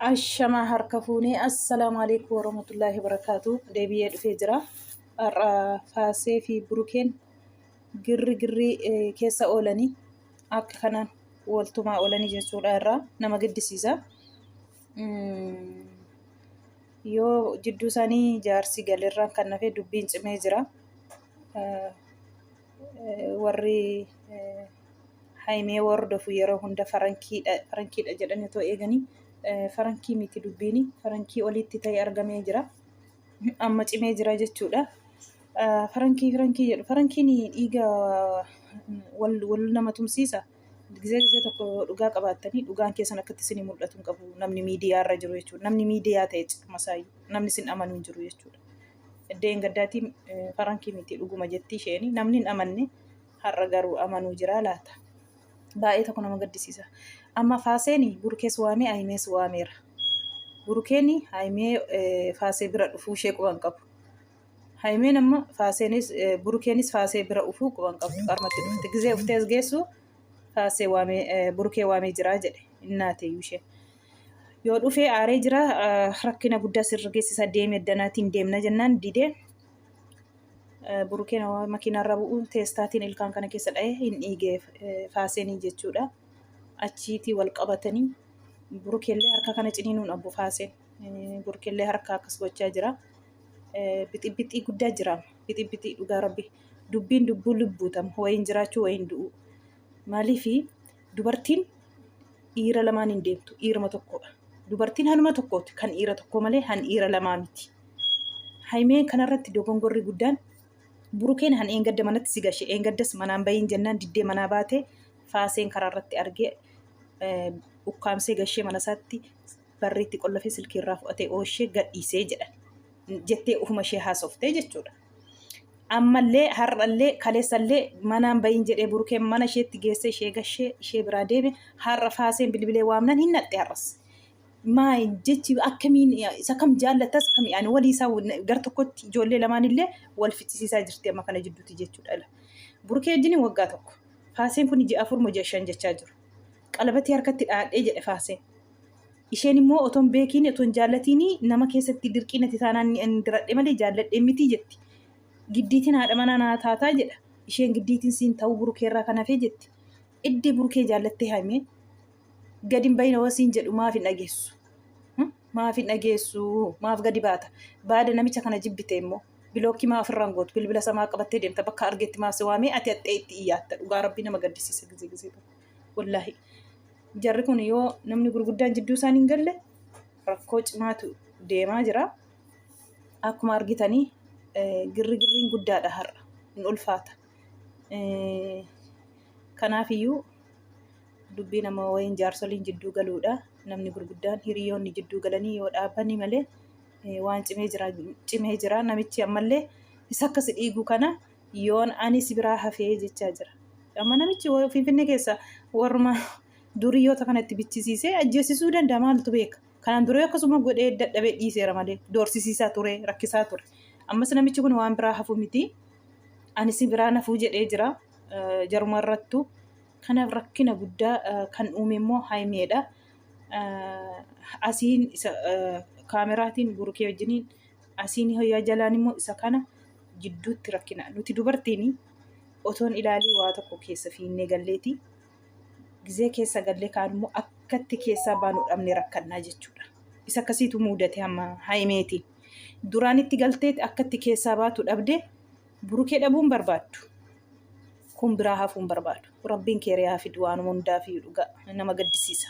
Ashamaa harka fuunee assalaamu alaikum warahmatullaahi wabarakaatu deebi'ee dhufee jira. Har'a Faasee fi Burukeen girri girrii keessa oolanii akka kanaan waltumaa oolanii jechuudha irraa nama gaddisiisa. Yoo jidduu isaanii jaarsi galerraan kan hafe dubbiin cimee jira. Warri Hayimee hordofu yeroo hunda farankiidha farankiidha jedhanii otoo eeganii farankii miti dubbiin farankii olitti ta'e argamee jira. Amma cimee jira jechuudha. Farankii farankii jedhu farankiin dhiiga wal wal nama tumsiisa. Gizee gizee tokko dhugaa qabaattanii dhugaan keessan akkatti isinii mul'atu hin qabu namni miidiyaa irra jiru jechuudha. Namni miidiyaa ta'e cimmasaayyuu namni isin amanu hin jiru jechuudha. Iddeen gaddaatiin farankii miti dhuguma jetti isheen namni hin amanne Har'a garuu amanuu jiraa laata? Baay'ee tokko nama gaddisiisa. Amma Faaseen Burukees waamee Ayimees waameera. Burukeen Ayimee Faasee bira dhufuu ishee quba hin qabu. Hayimeen amma Faaseenis Burukeenis Faasee bira dhufuu quba hin qabdu. Qarmatti dhufte. Gizee uftee as geessu Faasee waamee Burukee waamee jiraa jedhe. Innaateeyyuu isheen. Yoo dhufee aaree jira rakkina guddaa sirra geessisa deemi addanaatiin deemna jennaan didee. Burukeen makiinaarra bu'u teestaatiin ilkaan kana keessa dha'ee hin dhiige faaseenii jechuudha. Achiitii wal qabatanii burukeellee harka kana ciniinuun abbu faaseen. Burukeellee harka akkas gochaa jira. Bixibixii guddaa jira. Bixibixii dhugaa rabbi. Dubbiin dubbuu lubbuutam wayiin jiraachuu wayiin du'uu. Maaliifi dubartiin dhiira lamaan hin deemtu dhiiruma tokkodha. Dubartiin hanuma tokkooti kan dhiira tokko malee han dhiira lamaa miti. Haymeen kanarratti dogongorri guddaan burukeen han eengadda manatti si gashe eengaddas manaan bahiin jennaan diddee manaa baate faaseen karaarratti argee ukkaamsee gashee mana isaatti barriitti qollofee silkii irraa fudhatee ooshee gadhiisee jedhan jettee ofuma ishee haasoftee jechuudha. Ammallee har'allee kaleessallee manaan bahiin jedhee burukeen mana isheetti geessee ishee gashee ishee biraa deeme har'a faaseen bilbilee waamnan hin naxxe har'as. Maa jechi akkamiin isa kam jaallattas akkamii ani walii isaa gar tokkotti ijoollee lamaan illee wal ficcisiisaa jirti amma kana jidduutti jechuudha. Burukee wajjin waggaa tokko. Faaseen kun ji'a 4 moo ji'a 5 jechaa jiru. Qalabatii harkatti dhaadhee jedhe faaseen. Isheen immoo otoo hin beekiin otoo hin jaallatiin nama keessatti dirqii natti taanaan ni ani diradhe malee jaalladhee miti jetti. Giddiitiin haadha manaa naa taataa jedha. Isheen giddiitiin siin ta'uu burukeerraa kan hafee jetti. Iddee burukee jaallattee haymee gadi hin bahin hoo siin jedhu maaf hin dhageessu? Maaf hin dhageessu? Maaf gadi baata? Baada namicha kana jibbite immoo bilookkii maa ofirraan gootu? Bilbila samaa qabattee deemta bakka argetti maaf si waamee ati haxxee itti iyyaatta. Dhugaa rabbii nama gaddisiisa gizee gizee tokko. Wallaahi. Jarri kun yoo namni gurguddaan jidduu isaanii hin galle rakkoo cimaatu deemaa jira. Akkuma argitanii girri girriin guddaadha har'a. Hin ulfaata. Kanaaf iyyuu dubbii nama wayiin jaarsoliin jidduu galuudha. Namni gurguddaan hiriyoonni jidduu galanii yoo dhaabanii malee waan cimee jira cimee jira. Namichi ammallee isa akkasi dhiigu kana yoon ani si biraa hafee jechaa jira. Amma namichi Finfinnee keessa warruma duriyyoota kanatti bichisiisee ajjeesisuu danda'a maaltu beeka. Kanaan dura akkasuma godhee dadhabee dhiiseera malee doorsisiisaa ture rakkisaa ture. Ammas namichi kun waan biraa hafu miti. Ani si biraa nafuu jedhee jira jaruma irrattu. Kanaaf rakkina guddaa kan uume immoo Haymeedha. Asiin isa kaameraatiin burukee wajjiniin asiin hoyyaa jalaan immoo isa kana jidduutti rakkina. Nuti dubartiin otoon ilaalii waa tokko keessa fiinnee galleeti. Gizee keessa gallee kaan immoo akkatti keessaa baanu dhabne rakkannaa jechuudha. Isa akkasiitu muudate amma Hayimeetiin. Duraan itti galteeti akkatti keessaa baatu dhabde burukee dhabuun barbaaddu. Kun biraa hafuun barbaadu. Rabbiin keeree haa fidu waanuma hundaaf dhugaa nama gaddisiisa.